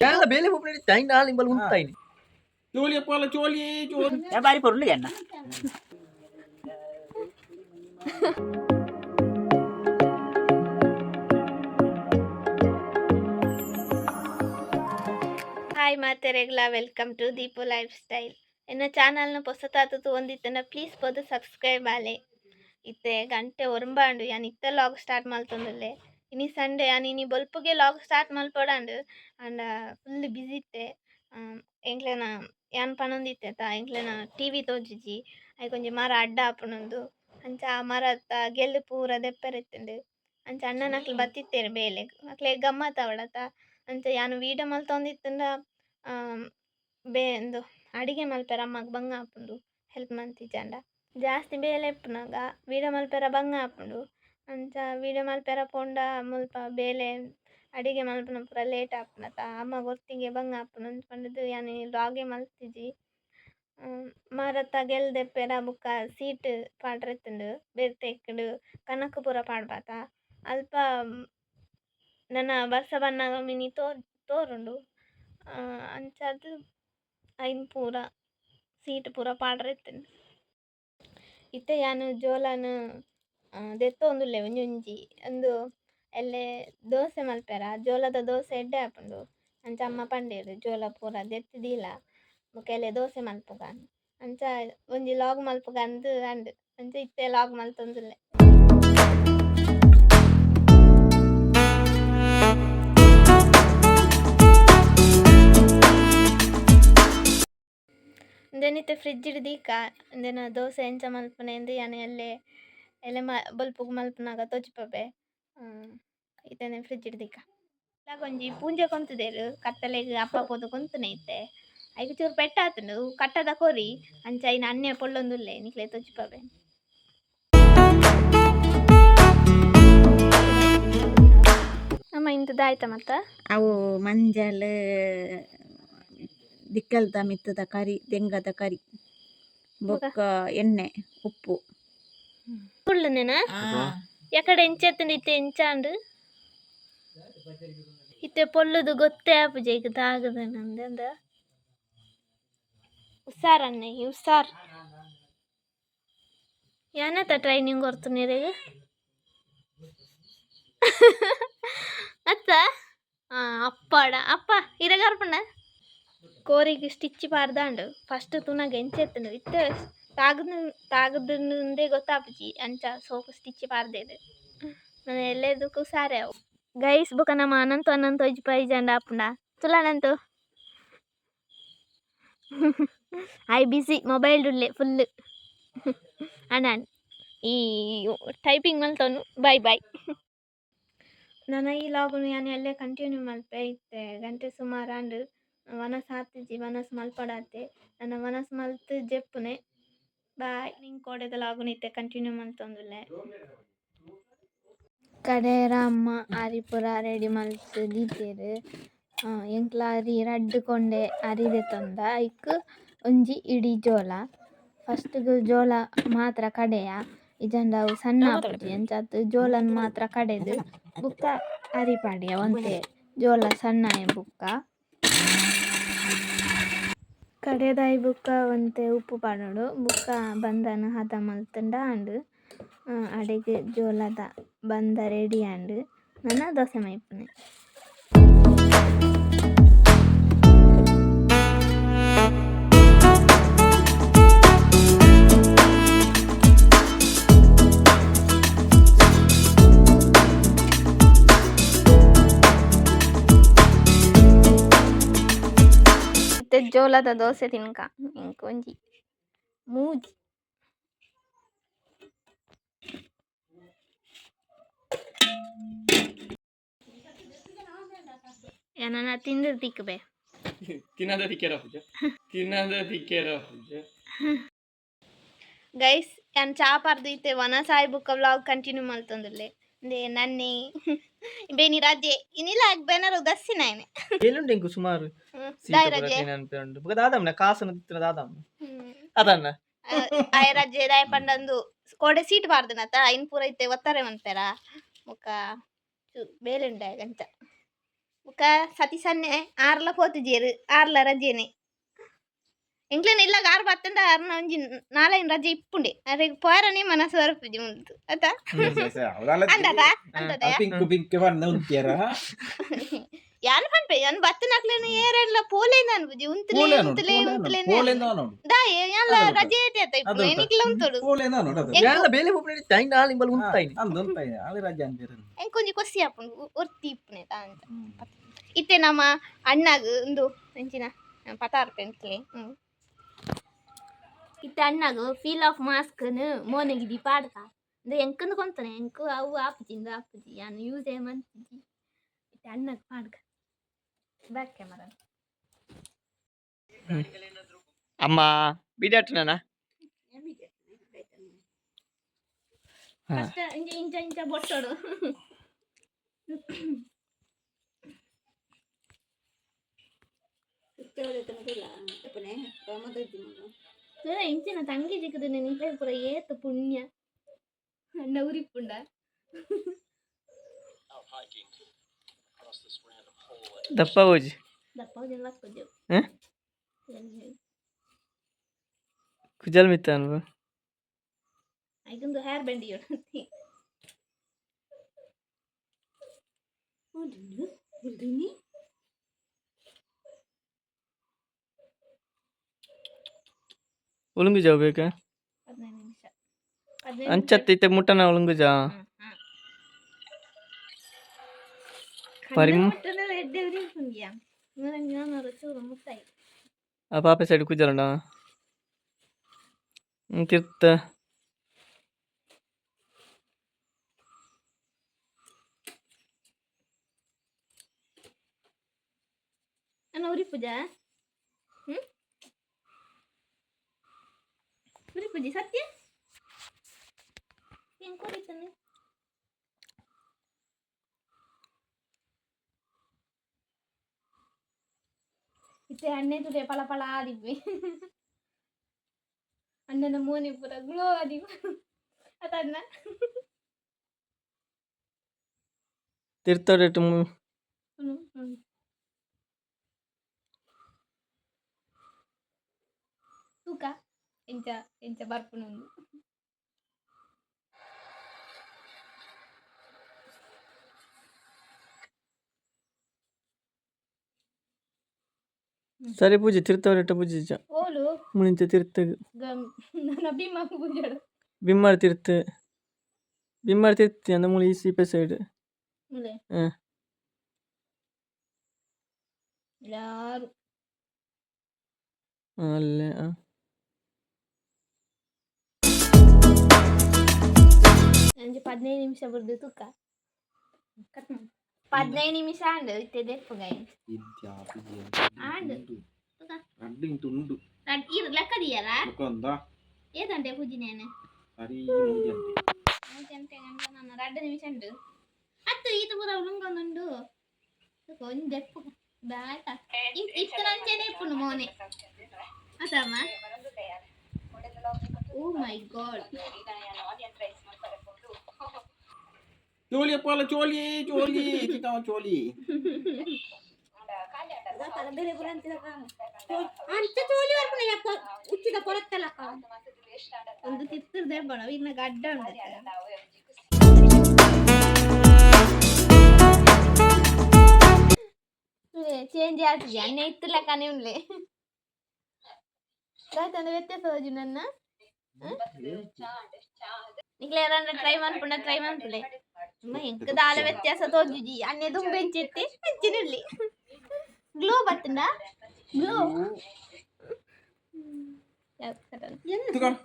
ಯಾನ ಬೇಲೆ ಪೋಪುನ ಟೈಮ್ ನಾಲ್ ಇಂಬಲ್ ಉಂತಾಯಿನಿ. ಚೋಲಿ ಅಪ್ಪಾಲ ಚೋಲಿ ಚೋಲಿ. ಬಾರಿ ಪೊರ್ಲು ಎನ್ನ. ಹಾಯ್ ಮಾತೆರೆಗ್ಲಾ, welcome to Deepu life style. ಎನ್ನ ಚಾನಲ್ನ ಪೊಸತಾತು ತೂವೊಂದಿತ್ತಂಡ ಪ್ಲೀಸ್ ಪೋದು ಸಬ್ಸ್ಕ್ರೈಬ್ ಆಲೆ. ಇತ್ತೆ ಗಂಟೆ ಒರಂಬಾಂಡು, ಯಾನ್ ಇತ್ತೆ ಲಾಗ್ ಸ್ಟಾರ್ಟ್ ಮಲ್ತೊಂದುಲ್ಲೆ. ಇನಿ ಸಂಡೇ, ಯಾನ್ ಇನಿ ಬೊಲ್ಪುಗೆ ಲಾಗ್ ಸ್ಟಾರ್ಟ್ ಮಲ್ಪೊಡಾಂಡ್, ಆಂಡ ಫುಲ್ ಬಿಸಿ ಇತ್ತೆ. ಎಂಕ್ಲೆನ ಯಾನ್ ಪನೊಂದಿತ್ತೆ ತಾ, ಎಂಕ್ಲೆನ ಟಿವಿ ತೋಜುಜಿ, ಐಕೊಂಜಿ ಮರ ಅಡ್ಡ ಆಪುಂಡೊಂದು. ಅಂಚ ಆ ಮರತ್ತ ಗೆಲ್ಲು ಪೂರ ದೆಪ್ಪೆರೆ ಇತ್ತುಂಡು. ಅಂಚ ಅಣ್ಣನಕ್ಲು ಬತ್ತಿತ್ತೆರ್ ಬೇಲೆಗ್, ಅಕ್ಲೆಗ್ ಗಮ್ಮತ್ ಆವಡತ. ಅಂಚ ಯಾನ್ ವೀಡಿಯೋ ಮಲ್ತೊಂದಿತ್ತುಂಡ ಬೇ ಇಂದು ಅಡಿಗೆ ಮಲ್ಪೆರೆ ಅಮ್ಮಗ್ ಬಂಗ ಆಪುಂಡು, ಹೆಲ್ಪ್ ಮಂತಿಜಾಂಡ. ಜಾಸ್ತಿ ಬೇಲೆ ಇಪ್ಪುನಗ ವೀಡಿಯೋ ಮಲ್ಪೆರೆ ಬಂಗ ಆಪುಂಡು. ಅಂಚ ವೀಡಿಯೋ ಮಲ್ಪೆರೆ ಪೋಂಡ ಮುಲ್ಪ ಬೇಲೆ ಅಡಿಗೆ ಮಲ್ಪುನ ಪೂರ ಲೇಟ್ ಆಪುಂಡತ, ಅಮ್ಮ ಒರ್ತಿಗೆ ಬಂಗ ಆಪುಂಡು ಅಂದ್ ಪಂಡುದು ಯಾನ್ ಲಾಗೆ ಮಲ್ತಿಜಿ. ಮರತ ಗೆಲ್ಲ್ ದೆಪ್ಪೆರ ಬೊಕ್ಕ ಸೀಟ್ ಪಾಡ್ರೆ ಇತ್ತುಂಡು, ಬೇತೆ ಕಣಕ್ ಪೂರ ಪಾಡ್ಬಾತ. ಅಲ್ಪ ನನ ಬರ್ಸ ಬನ್ನಗ ಮಿನಿ ತೋರುಂಡು. ಅಂಚಾದ್ ಐನ್ ಪೂರ ಸೀಟ್ ಪೂರ ಪಾಡ್ರೆ ಇತ್ತುಂಡು. ಇತ್ತೆ ಯಾನ್ ಜೋಲನ್ ದೆತ್ತೊಂದುಲ್ಲೆ ಒಂಜೊಂಜಿ. ಉಂದು ಎಲ್ಲೆ ದೋಸೆ ಮಲ್ಪೆರ, ಜೋಲದ ದೋಸೆ ಎಡ್ಡೆ ಆಪುಂಡು. ಅಂಚ ಅಮ್ಮ ಪಂಡೇರು ಜೋಲ ಪೂರ ದೆತ್ತ್ ದೀಲ ಬೊಕ ಎಲ್ಲೆ ದೋಸೆ ಮಲ್ಪುಗ. ಅಂಚ ಒಂಜಿ ಲಾಗ್ ಮಲ್ಪುಗ ಅಂದ್ ಅಂಡ್. ಅಂಚ ಇತ್ತೆ ಲಾಗ್ ಮಲ್ತೊಂದುಲ್ಲೆ. ಇಂದೆನಿತ್ತೆ ಫ್ರಿಡ್ಜ್ ದೀಕ ಇಂದೆನ ದೋಸೆ ಎಂಚ ಮಲ್ಪುನೆ ಇಂದ್ ಯಾನ್ ಎಲ್ಲೆ ಎಲ್ಲೆ ಬೊಲ್ಪುಗು ಮಲ್ಪುನಗ ತೋಜಿಪಬೆ. ಇತ್ತೆನೆ ಫ್ರಿಡ್ಜ್ ದೀಕ. ಒಂಜಿ ಪೂಂಜೆ ಕೊಂತುದೆರ್ ಕತ್ತಲೆಗ್ ಅಪ್ಪ ಪೋದು ಕೊಂತುನೆ ಇತ್ತೆ. ಐಕ್ ಚೂರು ಪೆಟ್ಟಾತುಂಡು ಕಟ್ಟದ ಕೋರಿ. ಅಂಚ ಐನ ಅಣ್ಣೆ ಪೊಳ್ಳೊಂದುಲ್ಲೆ, ನಿಕ್ಲೆ ತೋಜಿಪಬೆ. ಅಮ್ಮ ಇಂತ ದಾಯ್ತ ಮತ್ತ? ಅವು ಮಂಜಲ್ ದಿಕ್ಕಲ್ದ ಮಿತ್ತದ ಕರಿ, ದೆಂಗದ ಕರಿ, ಬೊಕ್ಕ ಎಣ್ಣೆ, ಉಪ್ಪು. ಕುಳ್ಳುನೇನಾ ಎಕಡೆ ಎಂಚೆತ್ತುಂಡು ಇತ್ತೆ ಎಂಚಾಂಡು ಇತ್ತೆ ಪೊಲ್ಲುದು ಗೊತ್ತೇ ಆಪುಜಿ ಐಕ್ ದಾಗದನಂದ. ಹುಷಾರ್ ಅಣ್ಣೆ, ಹುಷಾರ್. ಯಾನತ ಟ್ರೈನಿಂಗ್ ಕೊರ್ತುನಿರೆಗ್ ಅತ್ತ? ಅಪ್ಪಾಡ ಅಪ್ಪ ಇರೆಗ್ ಅರ್ಪಣ ಕೋರಿಗೆ ಸ್ಟಿಚ್ ಪಾಡ್ದಾಂಡು. ಫಸ್ಟ್ ತೂನಗ ಎಂಚೆತ್ತುಂಡು, ಇತ್ತೆ ತಾಗದು ತಾಗದುಂದೇ ಗೊತ್ತಾಪುಜಿ. ಅಂಚ ಸೋಕು ಸ್ಟಿಚ್ ಪಾಡ್ದೇರು. ನನ ಎಲ್ಲೆದಕ್ಕೂ ಸಾರೆ ಅವು ಗೈಸ್. ಬೊಕ ನಮ್ಮ ಅನಂತು ಅನಂತ ಒಂಜಿ ಪೈಜಂಡ ಆಪುಂಡ ತುಲ. ಅನಂತು I busy mobile ಉಲ್ಲೆ ಫುಲ್. ಅಣ್ಣ ಈ ಟೈಪಿಂಗ್ ಮಲ್ತೊನು. Boy boy. ನನ ಈ ಲಾಗುನು ಯಾನ್ ಎಲ್ಲೆ ಕಂಟಿನ್ಯೂ ಮಲ್ಪೆ. ಇತ್ತೆ ಗಂಟೆ ಸುಮಾರು ಆಂಡ್. ವನಸ್ ಆತಿಜಿ, ವನಸ್ ಮಲ್ಪಡಾತೆ. ನನ ವನಸ್ ಮಲ್ತ್ ಜೆಪ್ಪುನೆ. ಬಾಯ್. ನಿಂಗೆ ಕೋಡೆದ ಲಾಗುನು ಇತ್ತೆ ಕಂಟಿನ್ಯೂ ಮಲ್ತೊಂದುಲ್ಲೆ. ಕಡೇರ ಅಮ್ಮ ಅರಿ ಪೂರ ರೆಡಿ ಮಲ್ತ್ ದೀತೆರ್. ಎಂಕ್ಲ ಅರಿ ರಡ್ಡ್ ಕೊಂಡೆ ಅರಿ ದೆತ್ತೊಂದ, ಐಕ್ ಒಂಜಿ ಇಡೀ ಜೋಳ. ಫಸ್ಟ್ ಗ್ ಜೋಳ ಮಾತ್ರ ಕಡೆಯ, ಇಜ್ಜಂಡ ಅವು ಸಣ್ಣ ಆಪುಜಿ. ಅಂಚಾದ್ ಜೋಳನ್ ಮಾತ್ರ ಕಡೆದು ಬುಕ್ಕ ಅರಿ ಪಾಡಿಯ, ಒಂತೆ ಜೋಳ ಸಣ್ಣ ಆಯಿ ಬುಕ್ಕ. ಕಡೆದಾಯಿ ಬುಕ್ಕ ಒಂತೆ ಉಪ್ಪು ಪಾಡೊಡು. ಬುಕ್ಕ ಬಂದನ್ ಹದ ಮಲ್ತುಂಡ ಆಂಡ್. ಅಡೆಗ್ ಜೋಳದ ಬಂದ ರೆಡಿ ಆಂಡ್. ನನ ದೋಸೆ ಮೈಪುನೆ. ಇತ್ತೆ ಜೋಳದ ದೋಸೆ ತಿನ್ಕ. ಇಂಕ್ ಒಂಜಿ ಮೂಜಿ. ಏನನ ತಿಂದು ತಿಕ್ಕಬೆ. ತಿನ್ನದ ತಿಕ್ಕೆರ ಪೂಜೆ, ತಿನ್ನದ ತಿಕ್ಕೆರ ಪೂಜೆ. ಗೈಸ್, ಯಾನ್ ಚಾ ಪರ್ದು ಇತ್ತೆ ವನಸಾಯಿ ಬುಕ್ಕ ವ್ಲಾಗ್ ಕಂಟಿನ್ಯೂ ಮಲ್ತೊಂದುಲ್ಲೆ. ಇಂದೆ ನನ್ನೆ ಬೇನಿ ರಜೆ ಇನಿಲ ಬೆನರು ದಸ್ಸಿನಾಯನೆ. ಏಳುಂಡು ಎಂಕು ಸುಮಾರು. ದಾಯ್ ರಜೆ. ನೆನಪುಂಡು. ಬೊಕ ದಾದಮ್ಮನ ಕಾಸನ್ನು ತಿತ್ತಿನ ದಾದಮ್ಮ ಅದನ್ನ. ಆಯ ರಜೆ ದಾಯ ಪಂಡಂದು ಕೋಡೆ ಸೀಟ್ ಪಾಡ್ದನತ, ಐನ್ ಪೂರ ಇತ್ತೆ ಒತ್ತಾರೆ ಮನ್ಪೆರ. ಬೊಕ್ಕ ಬೇಲೆ ಉಂಡಾಯ ಗಂಚ. ಬುಕ ಸತೀಶನ್ನೆ ಆರ್ಲ ಪೋತುಜೆರ್ ಆರ್ಲ ರಜೆನೆ. ಎಂಕ್ಲೆನ ಇಲ್ಲಾಗ ಆರ್ ಬತ್ತಂಡ ಆರ್ನ ಒಂಜಿ ನಾಲೈನ್ ರಜೆ ಇಪ್ಪುಂಡೆ. ಅರೆಗ್ ಪೋರನೆ ಮನಸ್ಸು ಬರ್ಪುಜಿ ಮುಲ್ತು ಅತ. ಅಂದದ ಅಂದದ. ಪಿಂಕ್ ಪಿಂಕ್ ಬಣ್ಣ ಉಂತಿಯರ. ಯಾನ್ ಪನ್ಪೆ, ಯಾನ್ ಬತ್ತನಕ್ಲೆನ ಏರೆನ್ಲ ಪೋಲೇಂದ್ ಅನ್ಪುಜಿ, ಉಂತುಲೆ ಉಂತುಲೆ ಉಂತುಲೆ. ದಾಯೆ ಯಾನ್ಲ ರಜೆ ಏತೆ ಅತ್ತ ಇಪ್ಪುನು, ಎನಿಕ್ಲ ಉಂತೊಡು. ಯಾನ್ಲ ಬೇಲೆ ಪೋಪುನ ಇತ್ತೆ, ಐನ್ ನಾಲ್ ಇಂಬಲ್ ಉಂತಾಯಿನಿ. ಎಂಕೊಂಜಿ ಕೊಸಿ ಆಪುಂಡು ಒರ್ತಿ ಇಪ್ಪುನೆ ಅಂತ. ಇತ್ತೆ ನಮ್ಮ ಅಣ್ಣಗ್ ಉಂದು ಎಂಚಿನ ಪತಾರ್ಪೆ ಎಂಕ್ಲೆ. ಇತ್ತೆ ಅಣ್ಣಗ್ ಫೀಲ್ ಆಫ್ ಮಾಸ್ಕ್ ಮೋನೆಗೆ ದೀಪ ಆಡ್ಕ ಇಂದು ಎಂಕಂದು ಕೊಂತಾನೆ. ಎಂಕು ಅವು ಆಪುಜಿ, ಇಂದು ಆಪುಜಿ, ಯಾನ್ ಯೂಸ್ ಮಂತಿಜಿ. ಇತ್ತೆ ಅಣ್ಣಗ್ ಪಾಡ್ಕ ಬ್ಯಾಕ್ ಕ್ಯಾಮರಾ. ಅಮ್ಮ ಬಿಡಾಟನಾ? ಫಸ್ಟ್ ಇಂಚ ಇಂಚ ಇಂಚ ಬೊಟ್ಟೋಡು. ಇಂಚಿನ ತಂಗಿ ಸಿಕ್ಕದು ನಿಂಗೆ ಪೂರ ಏತ್ ಪುಣ್ಯ. ಅಣ್ಣ ಉರಿಪುಂಡ. ದಪ್ಪ ಹೋಜಿ. ದಪ್ಪ ಜನ ಲಕ್ಕುಜು. ಹ? ಕುಜಲ್ ಮಿತ್ತ ಅನ್ಬ. ಐಕೊಂದು ಹೇರ್ ಬೆಂಡ್. ಒಲುಂಗುಜ ಬೇಕಾ? 15 ನಿಮಿಷ. ಅಂಚತ್ತೆ ಇತ್ತೆ ಮುಟ್ಟನ ಒಲುಂಗುಜ. ಪರಿಮ್ ಮುಟ್ಟಾಯಿ. ಆ ಪಾಪೆ ಸೈಡ್ ಕುಜಲಂಡ ತಿರ್ತ. ಅಣ್ಣ ಉರಿಪುಜ? ಹ್ಮ್ ಉರಿಪುಜಿ ಸತ್ಯ ಹೆಂಗ್ ಕುರಿತಾನೆ? ಇತ್ತೆ ಅಣ್ಣೆ ತುಡೆ ಪಳ ಪಳ ಆದಿಬ್ಬೆ. ಅಣ್ಣನ ಮೋನೆ ಪೂರ ಗ್ಲೋ ಆದಿಬ್ಬ ಅತಣ್ಣ. ತಿರ್ತಡೆಟ್. ಹ್ಮ್ ಹ್ಮ್ ತೂಕ ಎಂಚ ಎಂಚ ಬರ್ಪುನೊಂದು. ಸರಿ ಪೂಜೆ ತಿರ್ತವರೆಟ್ಟ ಪೂಜೆ. ಓಲು? ಮುನಿಂಚ ತಿರ್ತಗ್. ಗಮ್ ನನ್ನ ಭೀಮ ಪೂಜಾಡು. ಬಿಮ್ಮಾರ್ ತಿರ್ತು, ಬಿಮ್ಮಾರ್ ತಿರ್ತಿ ಅಂದ ಮುಳಿ ಸೀಪೆ ಸೈಡ್. ಮುಲೆ? ಹ್ಮ್. ಯಾರು? ಅಲ್ಲೇ. ಅಂಚೆ 15 ನಿಮಿಷ ಬುರ್ದು ತೂಕ. 15 ನಿಮಿಷ ಆಂಡ್, ಇತ್ತೆ ದೆಪ್ಪುಗಾಯಿ ಆಂಡ್ ತೂಕ. ಉಂಡು. ಇರು, ಲೆಕ್ಕ ದಿಯರಾ. ಏತಂಟೆ ಪೂಜಿ ನೇನೆ? ಸರಿ. 3 ಗಂಟೆ ಗಂಟ ನಾನು 2 ನಿಮಿಷ ಉಂಡು. ಅತ್ತು ಈತ ಪೂರ ಉಲುಂಗೊಂದುಂಡು. ತೂಕ, ಒಂಜಿ ದೆಪ್ಪು ದಾತ ಇತ್ತು ನಂಚೆನೆ ಇಪ್ಪುಂಡು ಮೋನೆ ಅತಮ್ಮ. ಓ ಮೈ ಗಾಡ್. ಚೋಲಿ ಅಪ್ಪ, ಚೋಲಿ ಚೋಲಿ ಚಿಕ್ಕವ ಚೋಲಿ. ಅಂಚ ಚೋಲಿ ಬರ್ಪುನ ಉಚ್ಚಿದ ಪೊರತ್ತಲಕ್ಕ. ಒಂದು ತಿತ್ತುರ್ದೆ ಬಣ ಇನ್ನ ಗಡ್ಡ ಉಂಡು. ಚೇಂಜ್ ಆಗ್ತದೆ. ಅಣ್ಣ ಇತ್ತಲಕ್ಕನೇ ಉಂಡ್ಲೆ ದಾತಂದ ವ್ಯತ್ಯಾಸ ಹೋಜು ನನ್ನ. ನಿಕ್ಲೆ ಯಾರನ್ನ ಟ್ರೈ ಮನ್ಪುಂಡ, ಟ್ರೈ ಮನ್ಪುಲೆ. ಎಂಕ್ ದಾಲ ವ್ಯತ್ಯಾಸ ತೋಜುಜಿ. ಅಣ್ಣೆ ದುಂಬೆಂಚಿತ್ತೆ ಅಂಚಿನುಳ್ಳಿ ಗ್ಲೋ ಬತ್ತುಂಡ ಗ್ಲೋ.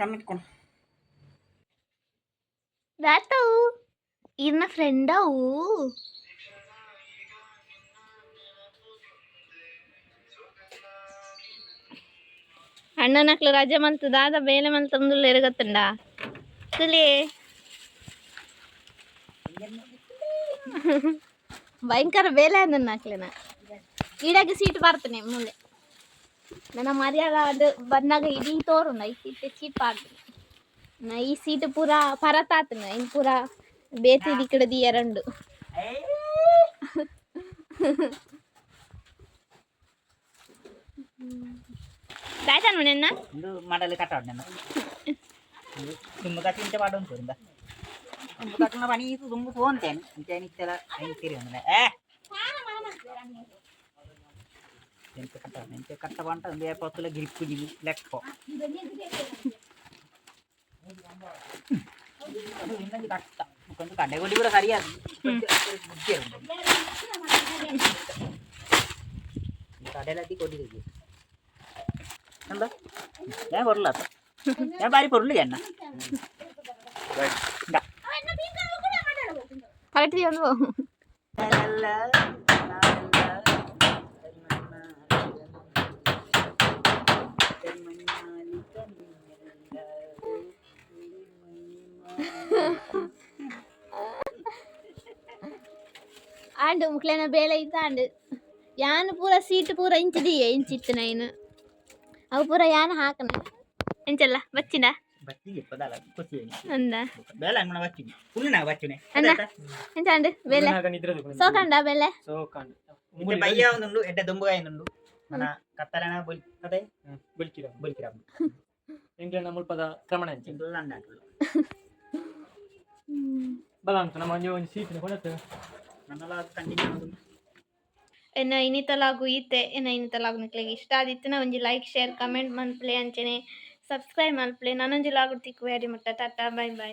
ಕಣ್ಣಿಟ್ಕೊಂಡು. ದಾತವು ಇರ್ನ ಫ್ರೆಂಡ್ ಅವು. ಅಣ್ಣನಕ್ಲು ರಜೆ ಮಲ್ತು ದಾದ ಬೇಲೆ ಮಲ್ತಂದುಲ್ಲ ಎರಗತ್ತುಂಡ ತುಲಿ. ಭಯಂಕರ ಬೇಲೆ ನನ್ನ ಈಡಾಗ ಸೀಟ್ ಬರ್ತೇನೆ ಮೂಲೆ. ನನ್ನ ಮರ್ಯಾದ ಅದು ಬಂದಾಗ ಇಡೀ ತೋರುಂಡ. ಈ ಸೀಟ್ ಸೀಟ್ ಪಾಡ್ತೀನಿ ನಾ. ಈ ಸೀಟ್ ಪೂರ ಪರತಾತನ ಇನ್ ಪೂರ ಬೇತಿ ಈ ಕಡೆ ದಿಯರಂಡು. ದಾಯ್ತಾನ ನಿನ್ನ? ಇಂದು ಮಾಡಲು ಕಟ್ಟ ನನ್ನ ತುಂಬ ಕಟ್ಟಿ ಇಂಚ ಪಾಡ ಉಂಟು ಇಂದ ತುಂಬು ಕಟ್ಟುನ ಪಣಿ ತುಂಬು ಫೋನ್ ತೇನೆ ಇಂಚ ಇತ್ತೆಲ ಐನ್ ತಿರಿ ಒಂದಿಲ್ಲ ಏ ಎಂತ ಕಟ್ಟ ಎಂತ ಕಟ್ಟ ಬಂಟ ಒಂದು ಏಪತ್ತುಲ ಗಿರಿಪ್ಪು ಜಿಗಿ ಲೆಕ್ಕೋ ಅದು ಇನ್ನೊಂದು ಕಟ್ಟ కొంచెం కండగొడ్డి కూడా సరియాదు బుద్ధి ಕಡೆಲದ್ದಿ ಕೊಟ್ಟಿದ್ದೀವಿ ಅಂದ ഞാൻ പൊരുള ഞാൻ ഭാരി പൊരുള് ചെന്ന. ಕರೆಕ್ಟ್ ಒಂದು. ಆಂಡು ಮುಕ್ಲೇನ ಬೇಲೆ ಇದ್ದಾಂಡು ಯಾನ್ ಪೂರ ಸೀಟ್ ಪೂರ ಇಂಚಿದೀಯ ಇಂಚಿತ್ತು ನೈನ್ ಅವು ಪೂರ ಯಾನ್ ಹಾಕನ ಎಂಚಲ್ಲ ಬಚ್ಚಿನ. ಬತ್ತಿ ಪದಲ ಖುಷಿ. ಅಂದ. ಬೇಲೆ ಅಂಗಣ ಬಚ್ಚಿನಿ ಫುಲ್ ನಾ ಬಚ್ಚಿನಿ. ಅಣ್ಣ. ಎಂಚ ಅಂಡು ಬೇಲೆ? ಸೋಕಂಡ ಬೇಲೆ. ಸೋಕಂಡ. ಇತ್ತೆ ಬಯ್ಯ ಒಂದುಂಡು ಎಡ್ಡೆ ದೊಂಬುಗಾಯ ಉಂಡು మన ಕತ್ತಲನ ಬೊಲ್ ಕತೆ. ಬೊಲ್ಕಿರ. ಬೊಲ್ಕಿರ. ಎಂಕ್ಲೆನ ಮುಲ್ಪದ ಕ್ರಮಣ ಅಂಚೆ. ಅಂಡಾಟುಲ್ಲ. ಬಲ ಅಂತ ನಮ್ಮ ಒಂಜಿ ಒಂಜಿ ಸೀಟಿನ ಕೊಡತ್ತೆ. ನನ್ನಲ ಕಂಟಿನ್ಯೂ. ಎನ್ನ ಇನ್ನಿತಲಾಗು ಈತೆ ಎನ್ನ ಇನ್ನಿತಲಾಗು ನಿಕ್ಲೆಗ್ ಇಷ್ಟ ಆದಿತ್ತಿನ ಒಂಜಿ ಲೈಕ್ ಶೇರ್ ಕಮೆಂಟ್ ಮನ್ಪ್ಲೆ ಅಂಚನೆ ಸಬ್ಸ್ಕ್ರೈಬ್ ಮನ್ಪ್ಲೆ. ನಾನೊಂಜಿ ಲಾಗು ತಿಕ್ಕುವೆ ಅಡಿ ಮುಟ್ಟ. Tata, bye bye.